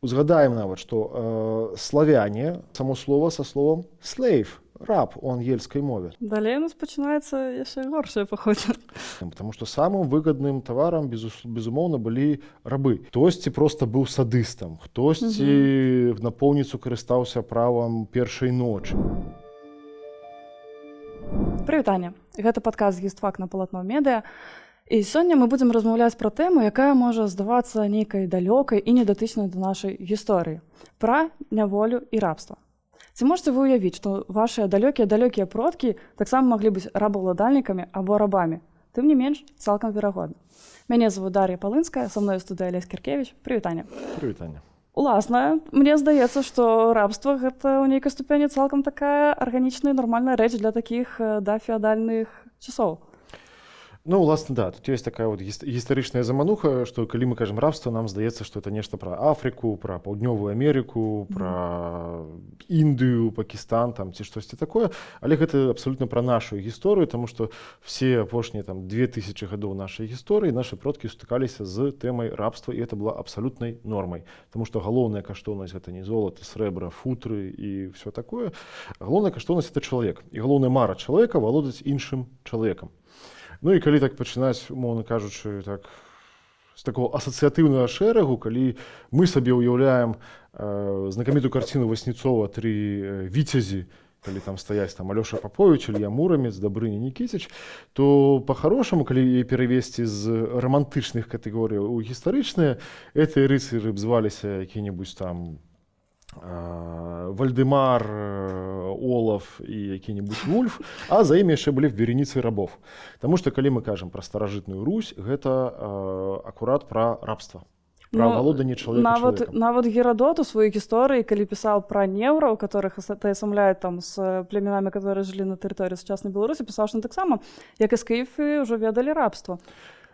Узгадаем нават, што славяне, само слово са словом slave, раб у ангельскай мове. Далей у нас пачынаецца яшчэ горшае, паходзе. Потому что самым выгодным товаром, безумоўна, былі рабы. Хтосьці просто быў садыстам, хтосьці напоўніцу карыстаўся правам першай ночы. Прывітанне. Гэта падкаст «Гістфак» на Палатно медыа. І сёння мы будзем размаўляць пра тэму, якая можа здавацца нейкай далёкай і недатычнай да нашай гісторыі: пра няволю і рабства. Ці можаце вы ўявіць, што вашыя далёкія далёкія продкі таксама маглі быць рабаўладальнікамі або рабамі? Тым не менш, цалкам верагодна. Мяне зовут Дар'я Палынская, са мной студыя Алесь Кіркевіч. Прывітанне. Прывітанне. Уласна, мне здаецца, што рабства — гэта ў нейкай ступені цалкам такая арганічная, нармальная рэч для такіх да феадальных часоў. Ну, уласна, да, тут есть такая вот гістарычная замануха, што калі мы кажам «рабства», нам здаецца, што это нешта пра Афрыку, пра Паўднёвую Амерыку, пра Індыю, Пакістан там ці штосьці такое, але гэта абсалютна пра нашу гісторыю, таму што все апошнія там 2000 гадоў нашай гісторыі нашы продкі сутыкаліся з тэмай рабства, і это была абсалютнай нормай. Таму што галоўная каштоўнасць — гэта не золата, срэбра, футры і все такое. Галоўная каштоўнасць — это чалавек. І галоўная мара чалавека — валодаць іншым чалавекам. Ну і калі так пачынаць, умоўна кажучы, так, з такого асацыятыўнага шэрагу, калі мы сабе ўяўляем знакамітую карціну Васнецова «Тры віцязі», калі там стаяць там Алёша Паповіч, Ілья Мурамец, Дабрыня Нікіціч, то по-хорошаму, калі яе перавесці з рамантычных катэгорыяў у гістарычныя, гэтыя рыцары б зваліся які-небудзь там Вальдемар, Олаф і які-небудзь Вульф, а за імі яшчэ былі вереницы рабов. Таму што калі мы кажам пра старажытную Русь, гэта акурат пра рабства, пра Ну, валоданне чалавека нават чалавекам. Нават Герадот у сваёй гісторыі, калі пісаў пра неўраў, которых атаясамляюць там з племянамі, которые жылі на тэрыторыі сучаснай Беларусі, пісаў, што таксама, як і скіфы, ўжо ведалі рабства.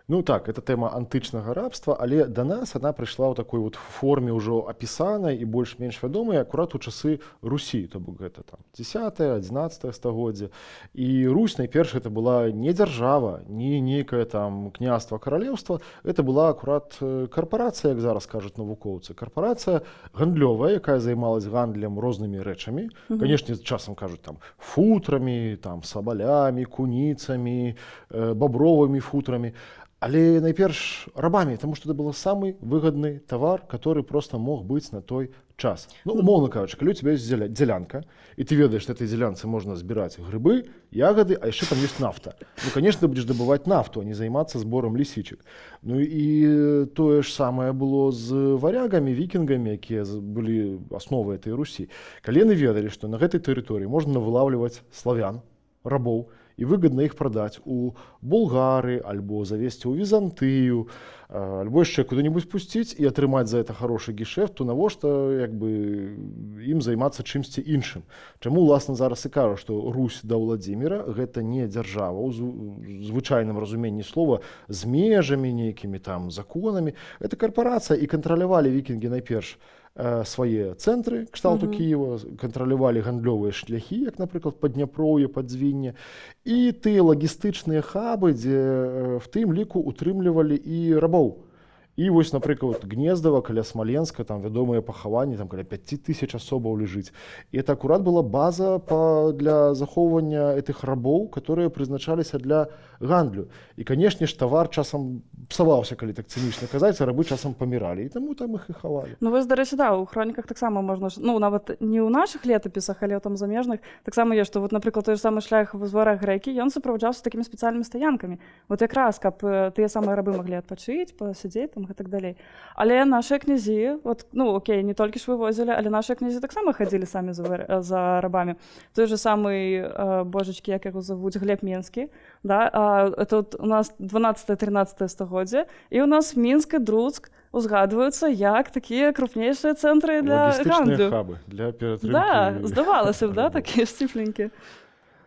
Ну так, это тэма антычнага рабства, але да нас она прыйшла ў такой вот форме, ўжо апісанай і больш-менш вядомай, акурат у часы Русі, то бок гэта там 10, 11 стагоддзя. І Русь найперш это была не дзяржава, не нейкае там княства, каралеўства, это была акурат карпарацыя, як зараз кажуць навукоўцы, карпарацыя гандлёвая, якая займалась гандлем рознымі рэчамі. Канешне, часам кажуць там футрамі, там сабалямі, куніцамі, бабровымі футрамі, але найперш рабамі, таму што это было самы выгадны тавар, который просто мог быць на той час. Ну, умоўна кажучы, калі у тебя есть дзялянка і ты ведаеш, што этой дзялянцы можна збіраць грыбы, ягоды, а яшчэ там есть нафта, ну, конечно, ты будешь добывать нафту, а не займацца збором лісічак. Ну і тое ж самае было з варягамі, вікінгамі, якія былі асновы этой Русі. Калі яны ведалі, што на гэтай тэрыторыі можна вылаўліваць славян, рабоў, і выгадна іх прадаць у Булгары альбо завесці ў Візантыю, альбо яшчэ куды-нибудь пусціць і атрымаць за это хороший гешефт, то навошта як бы ім займацца чымсьці іншым? Чаму, уласна, зараз і кажу, што Русь да Владзіміра — гэта не дзяржава ў звычайным разуменні слова з межамі, нейкімі там законамі, это карпарацыя. І кантралявалі вікінгі найперш свае цэнтры кшталту Кіева, кантралявалі гандлёвыя шляхі, як, напрыклад, Падняпроўе, Падзвінне, і тыя лагістычныя хабы, дзе в тым ліку утрымлівалі і рабоў. І вось, напрыклад, Гнездава каля Смаленска, там вядомыя пахаванні, там каля 5000 асобаў ляжыць. І это акурат была база для захоўвання этих рабоў, которые прызначаліся для гандлю. І, канешне ж, тавар часам псаваўся, калі так цынічна казаць, рабы часам паміралі, і таму там іх і хавалі. Ну вось, дарэчы, да, у хроніках таксама можна ж, ну, нават не ў нашых летапісах, але там замежных таксама ёсць, што вот, напрыклад, той же самы шлях вараг грэкі, ён суправаджаўся такімі спецыяльнымі стаянкамі. Вот якраз каб тыя самыя рабы маглі адпачыць, пасядзець там, гэтак далей. Але нашыя князі, вот, ну окей, не толькі ж вывозілі, але нашыя князі таксама хадзілі самі за рабамі. Той же самы, божачкі, як яго завуць, Глеб Менскі, да, это вот у нас 12-13 стагоддзя, і у нас Мінск і Друцк узгадваюцца як такія крупнейшыя цэнтры для Лагістычныя гандлю. хабы для ператрымкі Да, здавалася б, да, рабоў. такія сціпленькі.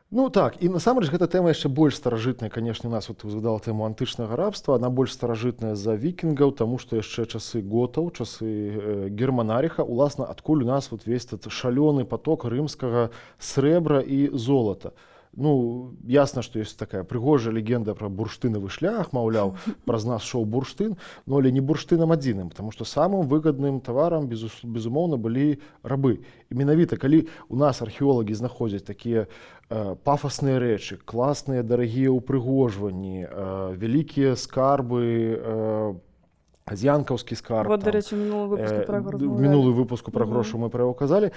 Ну так, і насамрэч гэта тэма яшчэ больш старажытная, канешне, у нас, вот ты узгадала тэму антычнага рабства, она больш старажытная за вікінгаў, таму што яшчэ часы готаў, часы Германарыха, уласна, адкуль у нас вот весь этот шалёны поток рымскага срэбра і золата. Ну, ясна, што ёсць такая прыгожая легенда пра бурштынавы шлях, маўляў, праз нас шоў бурштын, но але не бурштынам адзіным, потому что самым выгадным таварам, безумоўна, былі рабы. І менавіта калі у нас археолагі знаходзяць такія пафасныя рэчы, класныя дарагія ўпрыгожванні, вялікія скарбы, Янкаўскі скарб. Вот, там, дарэчы, мінулы выпуску пра яго размаўлялі. Мінулы выпуску пра грошы мы пра яго казалі.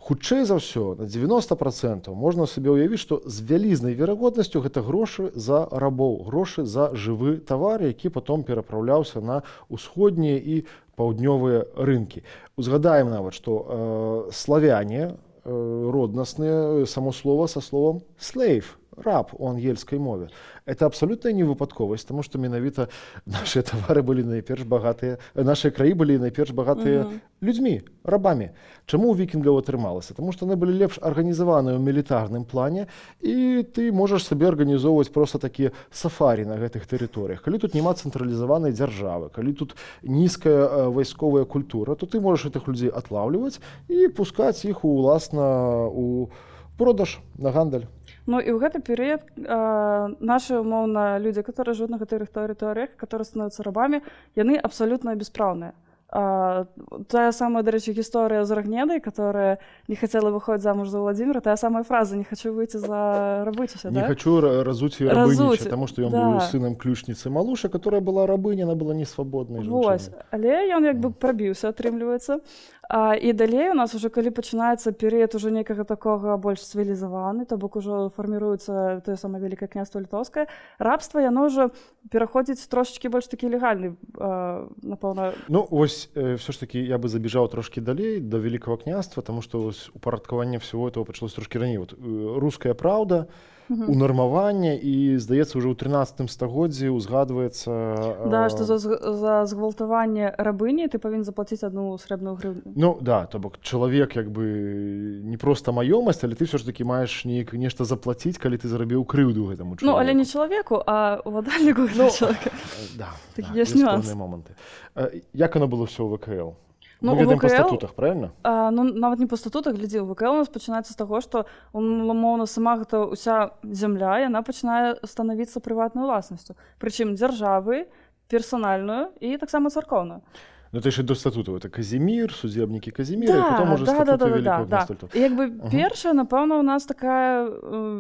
Хутчэй за ўсё, на 90% можна сабе ўявіць, што з вялізнай верагоднасцю гэта грошы за рабоў, грошы за жывы тавар, які потом перапраўляўся на ўсходнія і паўднёвыя рынкі. Узгадаем нават, што славяне роднасныя, само слова са словом slave, раб у ангельскай мове. Это абсалютная не выпадковасць, таму што менавіта нашыя тавары былі найперш багатыя, нашыя краі былі найперш багатыя людзьмі, рабамі. Чаму ў вікінгаў атрымалася? Таму што яны былі лепш арганізаваныя ў мілітарным плане, і ты можаш сабе арганізоўваць проста такія сафарі на гэтых тэрыторыях. Калі тут няма цэнтралізаванай дзяржавы, калі тут нізкая вайсковая культура, то ты можаш гэтых людзей атлаўліваць і пускаць іх уласна у продаж, на гандаль. Ну і ў гэты перыяд нашы, умоўна, людзі, которые жывуць на гэтых тэрыторыях, которые становятся рабамі, яны абсалютна беспраўныя. Тая самая, дарэчы, гісторыя з Рагнедай, которая не хотела выходзіць замуж за Владимира, тая самая фраза: «Не хочу выйти за рабычыся», Не да? хочу разуть и рабынича, Разуть, потому что он да. был сыном ключницы Малуши, которая была рабыня, она была не свободной Вось, женщиной. Але ён як бы прабіўся, атрымліваецца. І далей у нас уже калі пачынаецца перыяд уже некага такога больш цывілізаваны, то бок ужо фарміруецца тое самае Вялікае Княства Літоўскае, рабства яно ўжо пераходзіць трошачкі больш такі легальны, напэўна. Ну, вось все ж таки я бы забежал трошки далей, до Великого княства, потому что вось упарадкаванне всего этого пачалось трошки раней. Вот, «Русская правда», унармаванне, і, здаецца, уже ў 13 стагоддзі узгадваецца. Да, што за згвалтаванне рабыні ты павінен заплаціць одну срэбную грыўню. Ну да, то бок чалавек як бы не проста маёмасць, але ты все ж таки маеш неяк нешта заплаціць, калі ты зрабіў крыўду гэтаму Ну, але не чалавеку. чалавеку, а уладальніку Ну, гэтага чалавека. Да, Такі да, ёсць ёсць нюанс. пэўныя моманты. Як оно было ўсё ў ВКЛ? Ну, Мы у ведаем па ВКЛ статутах, правильно? Ну, нават не па статутах, глядзі, у ВКЛ у нас пачынаецца з таго, што, умоўна, сама гэта ўся зямля, яна пачынае станавіцца прыватнай уласнасцю. Прычым дзяржавы, персанальную і таксама царкоўную. Ну, это еще до статутаў. Это Казимир, судебники Казимира, и потом уже статуты Великого княства Литвы. І як бы першая, напэўна, у нас такая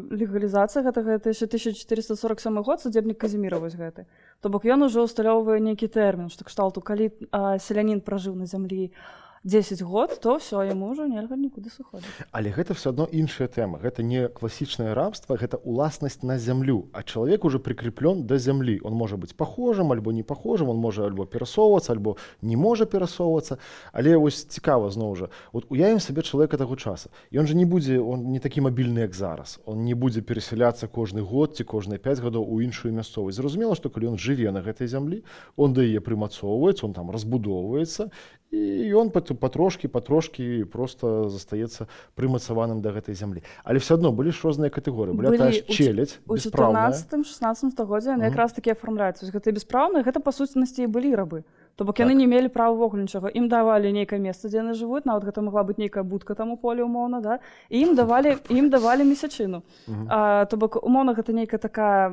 легалізацыя гэтага, это яшчэ 1447 год, судебнік Казіміра вось гэты. То бок ён ужо усталёўвае нейкі тэрмін, што кшталту, калі селянін пражыў на зямлі 10 год, то всё, яму ўжо нельга нікуды сыходзіць. Але гэта все адно іншая тэма. Гэта не класічнае рабства, гэта уласнасць на зямлю. А чалавек уже прикреплен да зямлі. Он можа быць пахожым альбо не пахожым, он можа альбо перасоўвацца, альбо не можа перасоўвацца. Але вось цікава зноў жа. Вот уявім сабе чалавека таго часа. Ён же не будзе, он не такі мабільны, як зараз. Он не будзе перасяляцца кожны год ці кожныя 5 гадоў у іншую мясцовасць. Зразумела, што калі ён жыве на гэтай зямлі, он да яе прымацоўваецца, он там разбудоўваецца, і ён патрошкі патрошкі просто застаецца прымацаваным да гэтай зямлі. Але все адно былі ж розныя катэгорыі. Была Былі тая ж челядзь у беспраўная. 14-16 стагоддзя яны якраз такі афармляюцца. Вось гэтыя беспраўныя, гэта па сутнасці і былі рабы. То бок яны не мелі права ўвогуле нічога. Ім давалі нейкае месца, дзе яны жывуць, нават гэта магла быць нейкая будка там у поле, умоўна, да? І ім давалі месячыну. То бок, умоўна, гэта нейкая такая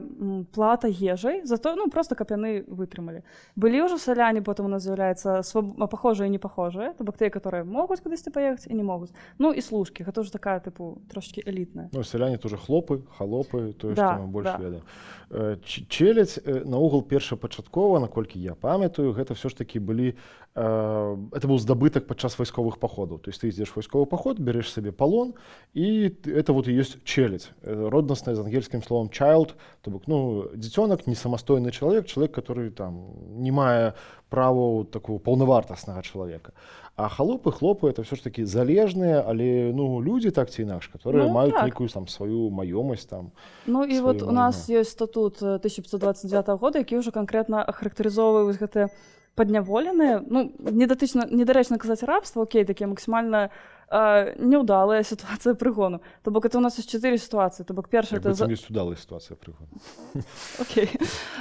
плата ежай за то, ну, просто каб яны вытрымалі. Былі ўжо сяляне, потым у нас з'яўляецца пахожыя і непахожыя, то бок тыя, которые могуць кудысьці паехаць і не могуць. Ну і служкі, гэта ўжо такая, тыпу, трошкі элітная. Ну, сяляне тоже хлопы, халопы, тое, што мы больш ведаем. Челядзь наогул першапачаткова, наколькі я памятаю, гэта все ж таки былі это быў здабытак падчас вайсковых паходаў. То есть ты ідзеш вайсковы паход, бярэш сабе палон, і это вот і ёсць челядзь. Роднасная з ангельскім словом child, то бок, ну, дзіцёнак, не самастойны чалавек, чалавек, который там не мае праваў такого паўнавартаснага чалавека. А халопы, хлопы — это все ж таки залежныя, але, ну, людзі так ці інакш, которые Ну, маюць так. нейкую там сваю маёмасць там. Ну і сваю вот у нас майно. ёсць статут 1529 года, які ўжо канкрэтна ахарактарызоўвае вось гэтыя падняволеныя. Ну, недатычна, недарэчна казаць рабства, окей, такія максімальна няўдалая сітуацыя прыгону. То бок это у нас ёсць чатыры сітуацыі. То бок першая это ёсць удалая сітуацыя прыгону. Окей.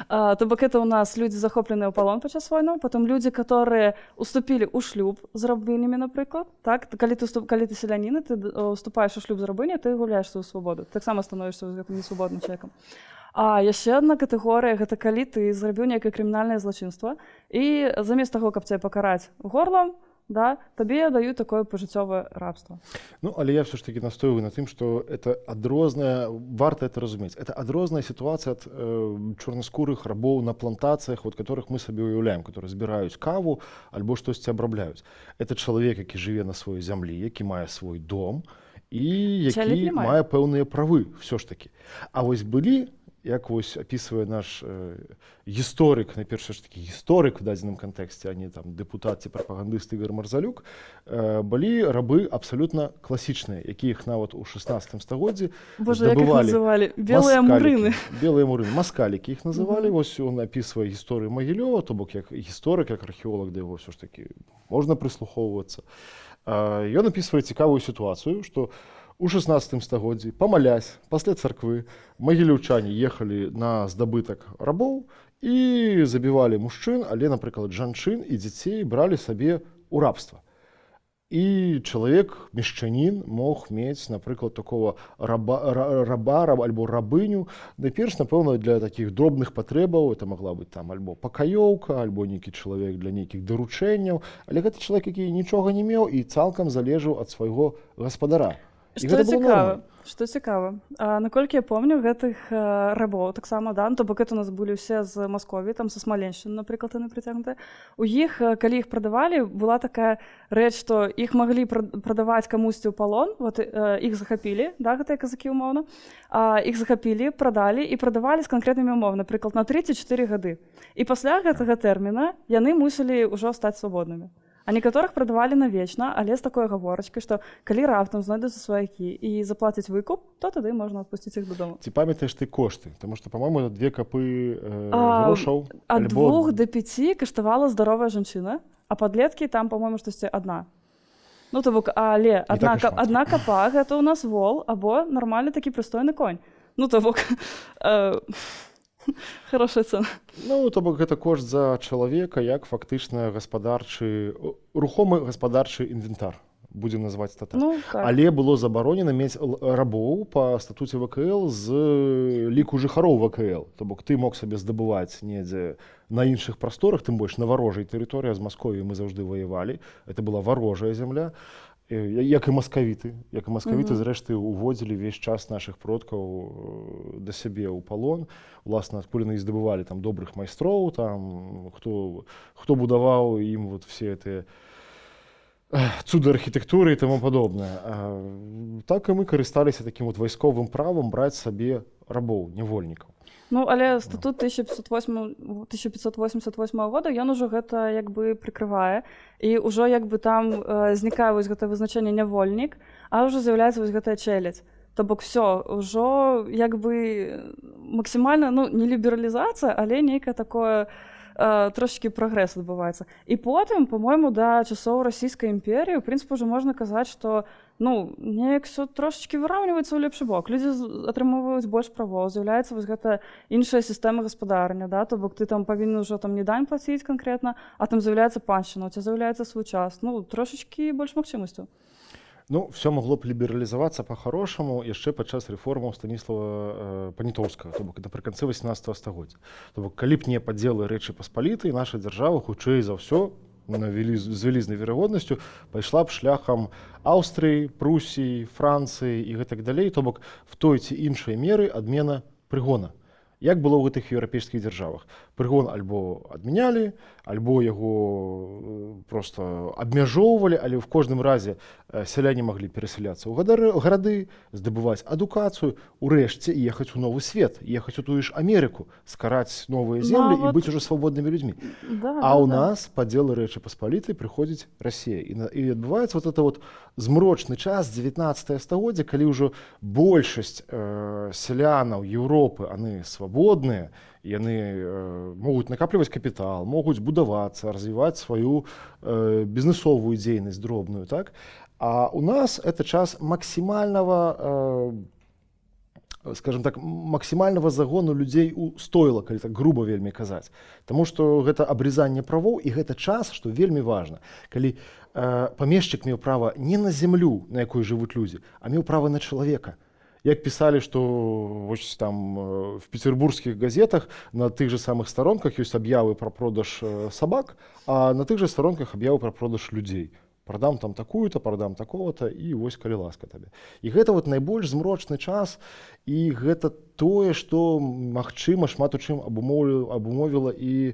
То бок это у нас людзі, захопленыя ў палон падчас войнаў, потом людзі, которые уступілі ў шлюб з рабынямі, напрыклад. Так, калі ты селянін, ты уступаеш у шлюб з рабыняй, ты гуляеш сваю свабоду. Таксама становішся гэтым несвабодным чалавекам. А яшчэ одна катэгорыя — гэта калі ты зрабіў нейкае крымінальнае злачынства, і замест таго, каб цябе пакараць горлам, да, табе даюць такое пажыццёвае рабства. Ну, але я все ж таки настойваю на тым, что это адрозная, варта это разумець, это адрозная сітуацыя ад чорнаскурых рабоў на плантацыях, вот которых мы сабе уяўляем, которые збіраюць каву альбо штосьці абрабляюць. Это чалавек, які жыве на сваёй зямлі, які мае свой дом і які мае пэўныя правы все ж таки. А вось былі, як вось апісвае наш гісторык, найперш ж таки гісторык в дадзеным кантэксце, а не там дэпутат ці прапагандыст, Ігор Марзалюк, былі рабы абсалютна класічныя, якіх нават у 16 стагоддзі здабывалі: белыя мурыны. Белыя мурыны, маскалікі іх называлі. Вось он апісвае гісторыю Магілёва, то бок як гісторык, як археолаг, да яго ўсё ж таки можна прыслухоўвацца. Ён апісвае цікавую сітуацыю, што у 16 стагоддзі, памалясь пасля царквы, магіляўчане ехалі на здабытак рабоў і забівалі мужчын, але, напрыклад, жанчын і дзяцей бралі сабе ў рабства. І чалавек, мешчанін, мог мець, напрыклад, такого раба альбо рабыню, найперш, напэўна, для такіх дробных патрэбаў. Это могла быць там альбо пакаёўка, альбо нейкі чалавек для нейкіх даручэнняў, але гэта чалавек, які нічога не меў і цалкам залежаў ад свайго гаспадара. Што цікава, што цікава, наколькі я помню, гэтых рабоў таксама, да, ну, то бок это у нас былі ўсе з Масковіі, там са Смаленшчыны, напрыклад, яны прыцягнутыя. У іх, калі іх прадавалі, была такая рэч, што іх маглі прадаваць камусьці ў палон. Вот іх захапілі, да, гэтыя казакі, умоўна, іх захапілі, прадалі і прадавалі з канкрэтнымі умовамі, напрыклад, на 34 гады, і пасля гэтага тэрміна яны мусілі ўжо стаць свабоднымі. А некаторых прадавалі навечна, але з такой гаворачкай, што калі раптам знойдуцца сваякі і заплацяць выкуп, то тады можна адпусціць іх дадому. Ці памятаеш ты кошты? Таму што, по-моему, это 2 капы грошаў. Ад 2 да 5 каштавала здаровая жанчына, а падлеткі там, по-моему, штосьці адна. Ну, то бок, але Не так і шмат. 1 капа — гэта ў нас вол або нармальны такі прыстойны конь. Ну, то бок хорошая цена. Ну, то бок гэта кошт за чалавека як фактычна гаспадарчы, рухомы гаспадарчы інвентар, будзем называць это так. Ну, так. Але было забаронена мець рабоў па статуце ВКЛ з ліку жыхароў ВКЛ. То бок ты мог сабе здабываць недзе на іншых прасторах, тым больш на варожай тэрыторыі. З Масковіяй мы заўжды ваявалі. Это была варожая зямля. Як і маскавіты, зрэшты, уводзілі ўвесь час нашых продкаў да сябе ў палон. Уласна, адкуль яны і здабывалі там добрых майстроў, там хто будаваў ім вот все гэтыя цуды архітэктуры і таму падобнае. Так і мы карысталіся такім вот вайсковым правам браць сабе рабоў, нявольнікаў. Ну, але статут 1508, 1588 года, ён ужо гэта як бы прыкрывае, і ўжо як бы там знікае вось гэта вызначэнне нявольнік, а ўжо з'яўляецца вось гэтая чэлядзь. То бок все ўжо як бы максімальна, ну, не лібералізацыя, але нейкае такое трошкі прагрэс адбываецца. І потым, по-моему, да часоў Расійскай імперіі, у прынцыпе, ўжо можна казаць, што, ну, неяк все трошачкі выравніваецца ў лепшы бок. Людзі атрымоўваюць больш правоў, з'яўляецца вось гэта іншая сістэма гаспадарня, да, то бок ты там павінен ўжо там не дань плаціць канкрэтна, а там з'яўляецца паншчына, у тебя з'яўляецца свой час, ну, трошачкі больш магчымасцяў. Ну, все могло б лібералізавацца по-хорошаму яшчэ падчас рэформаў Станіслава Панятоўскага, то бок напрыканцы 18 стагоддзя. То бок калі б не падзелы Рэчы Паспалітай, наша дзяржава, хутчэй за ўсё, з вялізнай верагоднасцю пайшла б шляхам Аўстрыі, Прусіі, Францыі і гэтак далей, то бок в той ці іншай меры адмена прыгона. Як было ў гэтых еўрапейскіх дзяржавах: прыгон альбо адмянялі, альбо яго просто абмяжоўвалі, але ў кожным разе сяляне маглі перасяляцца ў гарады, здабываць адукацыю, урэшце ехаць у новы свет, ехаць у тую ж Амерыку, скараць новыя землі і Нават быць ужо свабоднымі людзьмі. Да, А да, у да. нас падзелы Рэчы Паспалітай, прыходзіць Расія, і адбываецца вот это вот змрочны час, 19 стагоддзя, калі ўжо большасць сялянаў Еўропы, они свабодныя. свабодныя, яны могуць накапліваць капітал, могуць будавацца, развіваць сваю бізнесовую дзейнасць дробную, так? А у нас это час максімальнага, скажем так, максімальнага загону людзей у стойла, калі так груба вельмі казаць. Таму што гэта абрезанне правоў, і гэта час, што вельмі важна, калі памешчык меў права не на зямлю, на якой жывуць людзі, а меў права на чалавека. Як пісалі, што вось там в петербургскіх газетах на тых же самых старонках ёсць аб'явы пра продаж сабак, а на тых же старонках аб'явы пра продаж людзей: продам там такую-то, продам такого-то, і вось, калі ласка табе. І гэта вот найбольш змрочны час, і гэта тое, што, магчыма, шмат у чым абумовіла і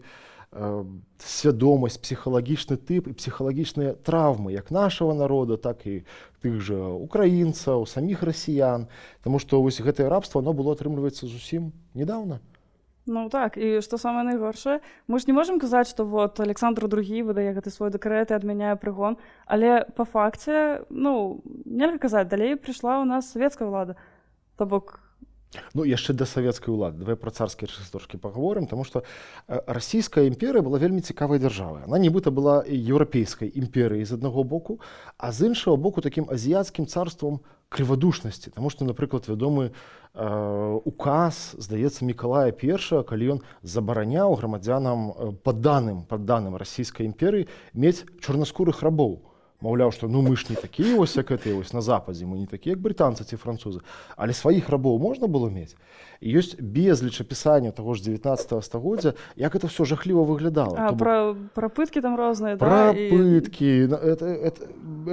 свядомасць, псіхалагічны тып і псіхалагічныя травмы як нашага народа, так і тых жа украінцаў, саміх расіян. Таму што вось гэтае рабства, оно было, атрымліваецца, зусім недавно. Ну так, і што самае найгоршае, мы ж не можам казаць, што вот Александр II выдае гэты свой дэкрэт і адмяняе прыгон, але па факце, ну, нельга казаць, далей прыйшла ў нас савецкая ўлада. То бок Ну, яшчэ да савецкай улады. Давай пра царскія часы трошкі паговорым, таму што Расійская імперыя была вельмі цікавай дзяржавай. Она нібыта была еўрапейскай імперыяй з аднаго боку, а з іншага боку такім азіяцкім царствам крывадушнасці. Таму што, напрыклад, вядомы указ, здаецца, Мікалая I, калі ён забараняў грамадзянам, падданым Расійскай імперыі мець чорнаскурых рабоў. Маўляў, што ну мы ж не такія вось, як гэтыя вось на Западзе, мы не такія, як брытанцы ці французы. Але сваіх рабоў можна было мець. І ёсць безліч апісанняў таго ж 19 стагоддзя, як это все жахліва выглядала. А, То бок пра пыткі там розныя, пра да, і пыткі,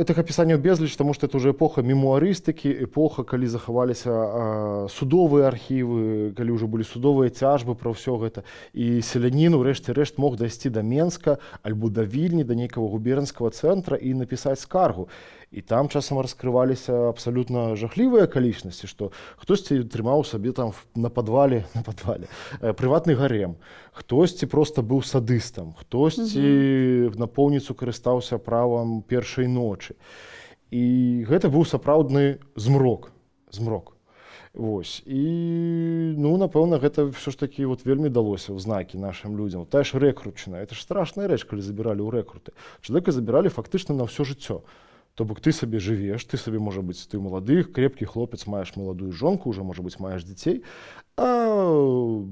этих апісанняў безліч, таму што это уже эпоха мемуарыстыкі, эпоха, калі захаваліся судовыя архівы, калі ўжо былі судовыя цяжбы пра ўсё гэта. І селянін, урэшце рэшт, мог дайсці да Менска альбо да Вільні, да нейкага губернскага цэнтра і напісаць скаргу. І там часам раскрываліся абсалютна жахлівыя акалічнасці, што хтосьці трымаў сабе там на падвале прыватны гарэм, хтосьці просто быў садыстам, хтосьці напоўніцу карыстаўся правам першай ночы. І гэта быў сапраўдны змрок, змрок. Вось. І ну, напэўна, гэта ўсё ж такі вот вельмі далося ў знакі нашым людзям. Тая ж рэкрутчына, это ж страшная рэч, калі забіралі ў рэкруты. Чалавека забіралі фактычна на ўсё жыццё. То бок ты сабе жывеш, ты сабе, можа быць, ты малады, крепкі хлопец, маеш маладую жонку, уже, можа быць, маеш дзяцей, а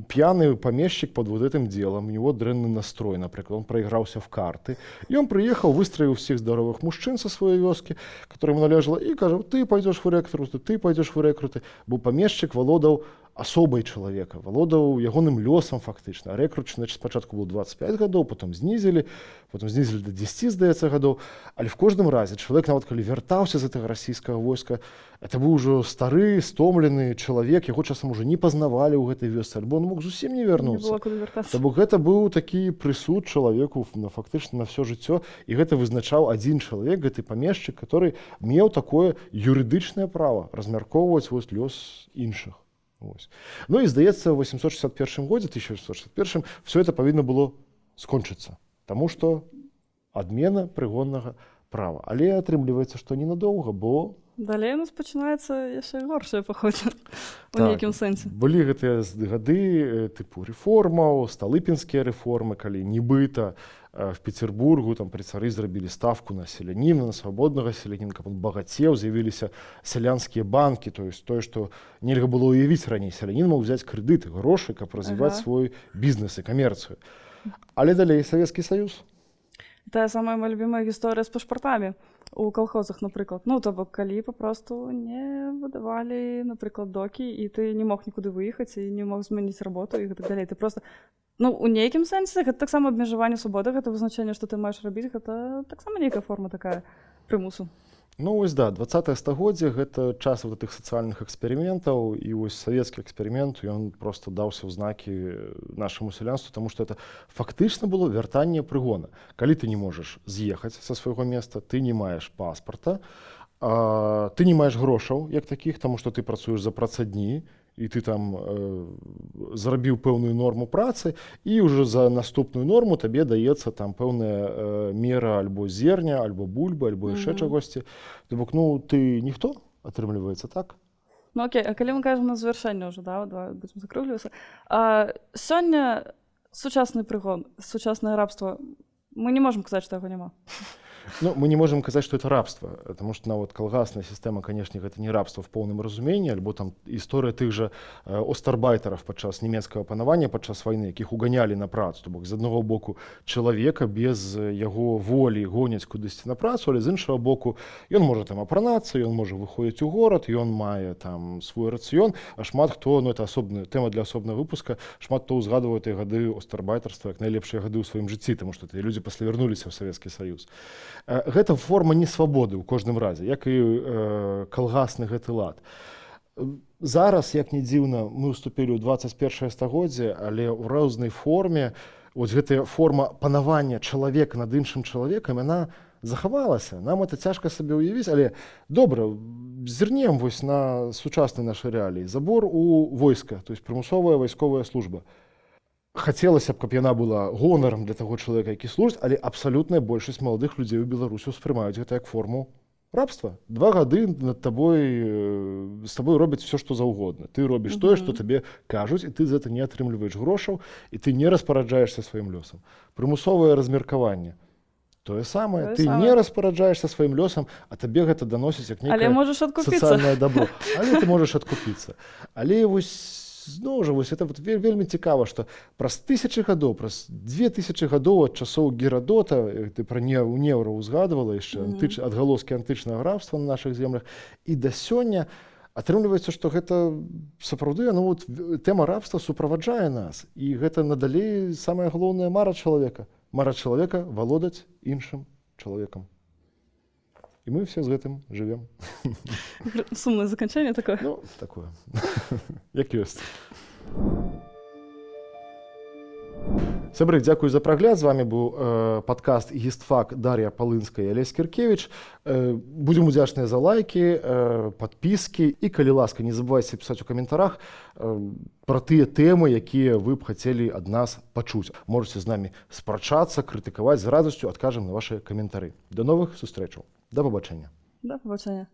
пьяный помещик под вот этим делом, у него дрэнны настрой, например, он проигрался в карты, и он приехал, выстроил всех здоровых мужчин со своей вёски, которым належала, и кажа: «Ты пойдешь в рекруты, ты пойдешь в рекруты», бо помещик валодаў асобай чалавека, валодаў ягоным лёсам фактычна. Рэкрутчына спачатку было 25 гадоў, потом знізілі, потом знізілі до 10, здаецца, гадоў. Але в кожным разе чалавек, нават калі вяртаўся з гэтага расійскага войска, это быў ужо стары, стомлены чалавек, яго часам уже не пазнавалі ў гэтай вёсцы, альбо он мог зусім не не вярнуцца. было куды вяртацца. То бок гэта быў такі прысуд чалавеку на фактычна на всё жыццё, і гэта вызначаў адзін чалавек, гэты памешчык, который меў такое юрыдычнае права размяркоўваць вось лёс іншых. Вось. Ну і, здаецца, ў 861 годзе, 1861, все это павінна было скончыцца, таму што адмена прыгоннага права. Але атрымліваецца, што ненадоўга, бо Далей у нас пачынаецца яшчэ горшае паходзе у Так. нейкім сэнсе. Былі гэтыя гады тыпу рэформаў, сталыпінскія рэформы, калі нібыта в Петербургу там пры цары зрабілі ставку на селяніна, на свабоднага селяніна, каб он багацеў, з'явіліся сялянскія банкі, то есть тое, што нельга было ўявіць раней, селянін мог взять крэдыт, грошы, каб развіваць свой бізнес і камерцыю. Але далей Савецкі Саюз. Тая самая моя любимая гісторыя з пашпартамі у калхозах, напрыклад. Ну, то бок калі папросту не выдавалі, напрыклад, докі, і ты не мог нікуды выехаць і не мог змяніць работу і гэтак далей. Ты просто, ну, у нейкім сэнсе гэта таксама абмежаванне свабоды, гэта вызначэнне, што ты маеш рабіць, гэта таксама нейкая форма такая прымусу. Ну вось да, 20 стагоддзе — гэта час вот гэтых сацыяльных эксперыментаў, і вось савецкі эксперымент, ён просто даўся ў знакі нашаму сялянству, таму што это фактычна было вяртанне прыгона. Калі ты не можаш з'ехаць са свайго места, ты не маеш паспарта, ты не маеш грошаў як такіх, таму што ты працуеш за працадні, і ты там зрабіў пэўную норму працы, і ўжо за наступную норму табе даецца там пэўная мера альбо зерня, альбо бульбы, альбо яшчэ чагосьці. То бок ну ты ніхто, атрымліваецца, так. Ну окей, а калі мы кажам на завяршэнне ўжо, да, давай будзем закруглівацца. Сёння сучасны прыгон, сучаснае рабства, мы не можам казаць, што яго няма. Ну, мы не можем казаць, что это рабство, потому что нават калгасная сістэма, конечно, гэта не рабство в поўным разуменні, альбо там гісторыя тых жа остарбайтараў падчас нямецкага панавання, падчас вайны, якіх уганялі на працу. То бок, з аднаго боку, чалавека без яго волі гоняць кудысьці на працу, але з іншага боку, ён можа там апранацца, ён можа выходзіць у горад, ён мае там свой рацыён, а шмат хто, ну, это асобная тэма для асобнага выпуска, шмат хто ўзгадвае тыя гады остарбайтарства як найлепшыя гады ў сваім жыцці, таму што тыя людзі пасля вярнуліся ў Савецкі Саюз. Гэта форма несвабоды ў кожным разе, як і калгасны гэты лад. Зараз, як не дзіўна, мы ўступілі ў 21 стагоддзе, але ў рознай форме вось гэтая форма панавання чалавека над іншым чалавекам, яна захавалася. Нам это цяжка сабе ўявіць, але добра, зірнем вось на сучасныя нашы рэаліі. Забор у войска, то есть прымусовая вайсковая служба. Хацелася б, каб яна была гонарам для таго чалавека, які служыць, але абсалютная большасць маладых людзей у Беларусі ўспрымаюць гэта як форму рабства. 2 гады над табой з табой робяць все, што заўгодна. Ты робіш тое, што табе кажуць, і ты за это не атрымліваеш грошаў, і ты не распараджаешся сваім лёсам. Прымусовае размеркаванне. Тое самае, Тое ты самае. не распараджаешся сваім лёсам, а табе гэта даносіць як Але некае можаш адкупіцца. сацыяльнае добро. Але ты можаш адкупіцца. Але вось зноў жа вось это вот вельмі цікава, што праз тысячы гадоў, праз 2000 гадоў ад часоў Герадота, ты пра не неўраў узгадывала яшчэ, адгалоскі антычнага рабства на нашых землях, і да сёння атрымліваецца, што гэта сапраўды, ну, вот, тэма рабства суправаджае нас, і гэта надалей самая галоўная мара чалавека. Мара чалавека — валодаць іншым чалавекам. І мы все з гэтым жывем. Сумнае заканчэнне такое. Ну, такое. Як ёсць. Сябры, дзякую за прагляд. З вами быў падкаст «Гістфак», Дар'я Палынская і Алесь Кіркевіч. Будзем удзячныя за лайкі, падпіскі і, калі ласка, не забывайце пісаць у каментарах пра тыя тэмы, якія вы б хацелі ад нас пачуць. Можаце з намі спрачацца, крытыкаваць, з радасцю адкажам на вашы каментары. Да новых сустрэчаў. Да пабачэння. Да пабачэння.